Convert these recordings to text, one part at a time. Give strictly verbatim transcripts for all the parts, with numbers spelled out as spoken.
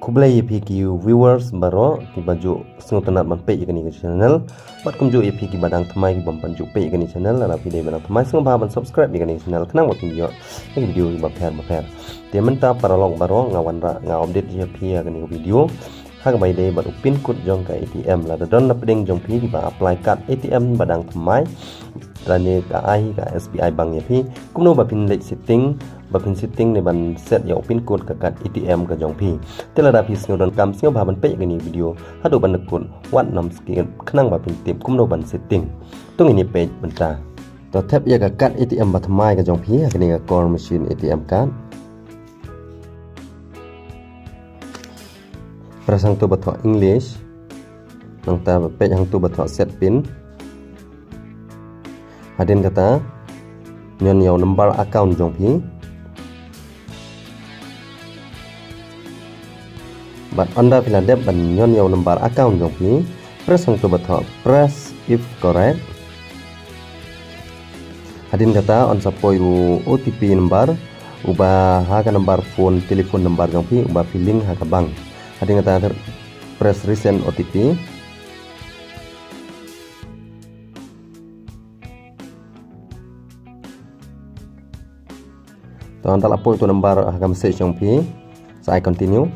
Khublei ïa phi ki viewers baroh kiba ju sngewtynnat ban peit ïa kane ka channel. Bad kumjuh ïa phi kiba dang thymmai kiba ym pat ju peit ïa kane ka channel, lada phi dei ba dang thymmai sngewbha ban subscribe ïa kane ka channel khnang ba phin ïoh ïa ki video kiba pher ba pher. Te mynta paralok baroh nga wanrah nga update ïa phi ïa kane ka video ha kaba ïadei bad u pin code jong ka A T M. Lada don na pdeng jong phi kiba apply card A T M ba dang thymmai, lane ka ai ka S B I Bank ïa phi, kumno ba phin leit setting, ba phin setting ne ban set ïa u pin code ka card A T M ka jong phi. Te lada phi sngewdonkam sngewbha ban peit ïa kane ka video haduh ban da kut, wat nym skip khnang ba phin tip kumno ban setting. To ngin ïa peit mynta. To thep ïa ka card A T M ba thymmai ka jong phi ha kane ka Core Machine A T M card. Press hangto ba thoh English. Nangta peit hangto ba thoh set pin. Hadien kata ñion ïa u number account jong phi. Bad ynda phi la dep ban ñion ïa u number account jong phi, press hangto ba thoh press if correct. Hadien kata yn sa poi u O T P number uba ha ka number phone, telephone number jong phi uba phi link ha ka bank. Hadien kata press resend O T P. To ynda la poi uto u number ha ka message jong phi, sa ai continue.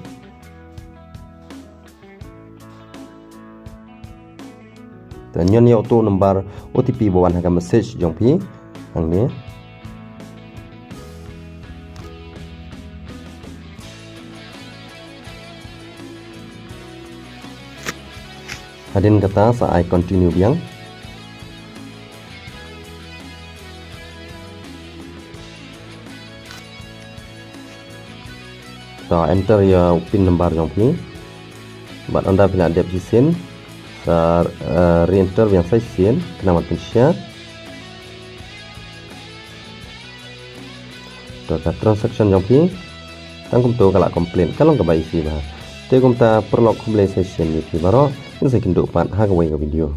To ñion ïa uto u number O T P ba wan ha ka message jong phi hangne. Hadien kata sa ai continue biang. To enter ïa u pin number jong phi. Bad ynda phi la dep shisien, sa, eh, re-enter biang sa shisien khnang ban pynshisha. To ka transaction jong phi tang kumto ka la complete, ka long kaba easy bha. Te kumta paralok, khublei sa shisien ïa phi baroh, ngin sa ïakynduh pat ha kawei ka video.